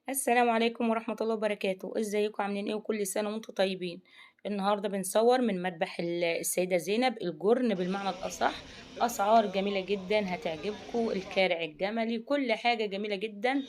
السلام عليكم ورحمة الله وبركاته. ازيكم عاملين ايه؟ وكل سنة وانتم طيبين. النهاردة بنصور من مذبح السيدة زينب الجرن بالمعنى الأصح. أسعار جميلة جدا هتعجبكم، الكارع الجملي، كل حاجة جميلة جدا،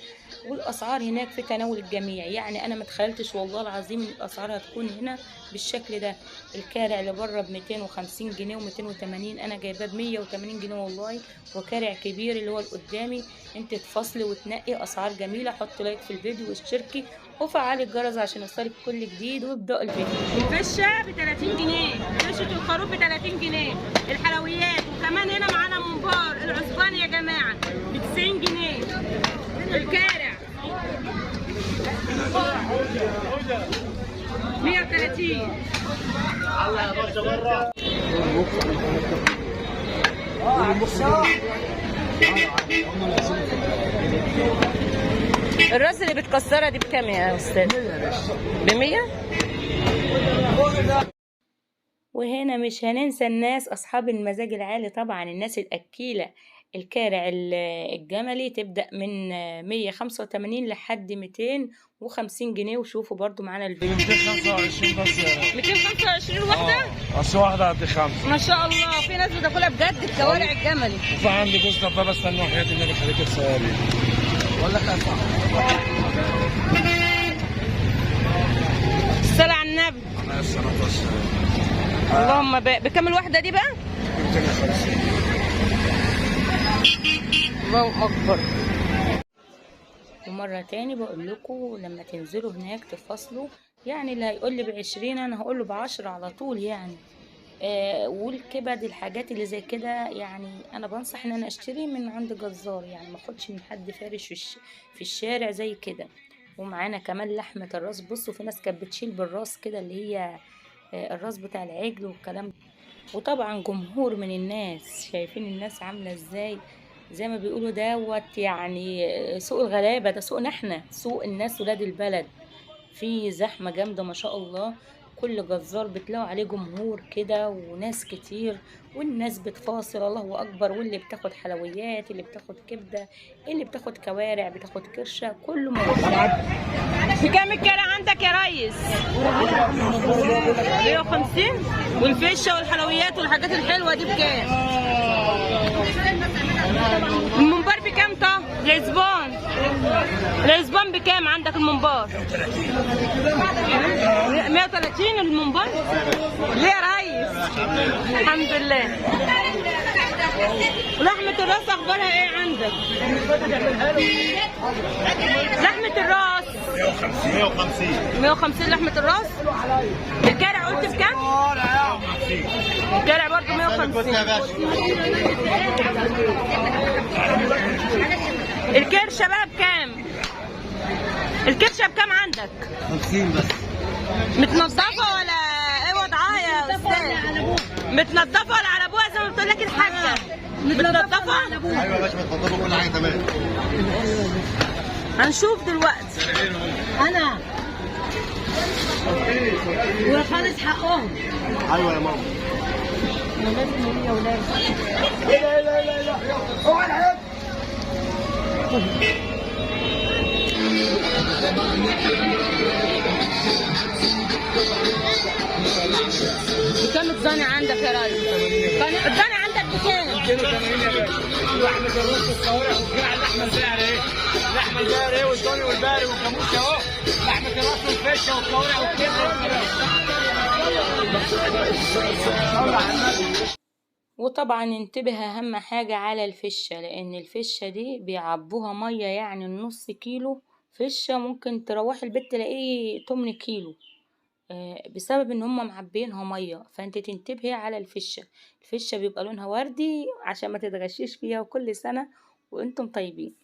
والأسعار هناك في تناول الجميع. يعني أنا ما تخيلتش والله العظيم إن الأسعار هتكون هنا بالشكل ده. الكارع اللي بره ب 250 جنيه و280، أنا جايباه ب 180 جنيه والله، وكارع كبير اللي هو القدامي. انت تفصلي وتنقي، اسعار جميلة. حط لايك في الفيديو واشتركي وفعلي الجرس عشان يوصلك كل جديد. وابدأوا الفيديو. الفشه ب 30 جنيه، فشه الخروف ب 30 جنيه، الحلويات، وكمان هنا معانا ممبار العصبان يا جماعة ب 90 جنيه، الكارع 130. الراس اللي بتكسرها دي بكام يا استاذ؟ ب 100. وهنا مش هننسى الناس اصحاب المزاج العالي طبعا، الناس الاكيله. الكارع الجملي تبدا من 185 لحد 250 جنيه. وشوفوا برضو معانا الفيديو. 225 بس يا رب. 225 واحدة؟ اصل واحدة قد خمسة. ما شاء الله، في ناس بتاكلها بجد الكوارع الجملي. وفي عندي جوز دبابة، استنى وحياة النبي خليك تصوري. ولا لك الصلاة على النبي. عليه الصلاة والسلام. اللهم بارك. بكام الواحدة دي بقى؟ 250. الله أكبر. ومرة تاني بقول لكم لما تنزلوا هناك تفصلوا، يعني اللي هيقول لي ب20 انا هقول له ب10 على طول يعني. والكبد الحاجات اللي زي كده، يعني انا بنصح ان انا اشتري من عند جزار، يعني ما اخدش من حد فارش في الشارع زي كده. ومعانا كمان لحمة الراس. بصوا في ناس كانت بتشيل بالراس كده، اللي هي الراس بتاع العجل والكلام. وطبعا جمهور من الناس، شايفين الناس عاملة ازاي، زي ما بيقولوا دوت يعني سوق الغلابة، ده سوقنا احنا، سوق الناس ولاد البلد. في زحمة جامدة ما شاء الله، كل جزار بتلاقوا عليه جمهور كده وناس كتير، والناس بتفاصل الله اكبر، واللي بتاخد حلويات، اللي بتاخد كبده، اللي بتاخد كوارع، بتاخد كرشه، كله موجود. بكام الكارع عندك يا ريس؟ 150. والفشه والحلويات والحاجات الحلوة دي بكام؟ الممبار بكام؟ طه العزبان، العزبان بكام عندك الممبار؟ 130 الممبار؟ ليه يا ريس؟ الحمد لله. لحمة الراس اخبارها ايه عندك؟ لحمة الراس 150. 150 لحمة الراس. الكارع قلت بكام؟ الكارع برضه 150. الكرشة بقى بكام؟ الكرشة بكام عندك؟ 50 بس. متنضفة ولا ايه وضعها يا استاذ؟ متنضفة ولا على ابوها زي ما بتقول لك الحاجة؟ متنضفة؟ ايوه يا باشا، متنضفة كل حاجة تمام. هنشوف دلوقتي. انا وخالص حقهم. ايوه يا ماما. لازم يا ولاد. لا لا لا لا اوعى العيب. بكام الضاني عندك يا راجل؟ الضاني عندك بكام؟ 280 يا باشا. لحمة الراس والكوارع والكرع، اللحمة البقري ايه؟ اللحمة البقري ايه؟ والضاني والبقري والجاموس اهو. لحمة الراس والفشة والكوارع والكبدة. وطبعا انتبه اهم حاجة على الفشة، لان الفشة دي بيعبوها مية، يعني النص كيلو فشة ممكن تروح البيت تلاقيه 8 كيلو، بسبب ان هم معبينها مية. فانت تنتبهي على الفشة. الفشة بيبقى لونها وردي عشان ما تتغشيش فيها. وكل سنة وانتم طيبين.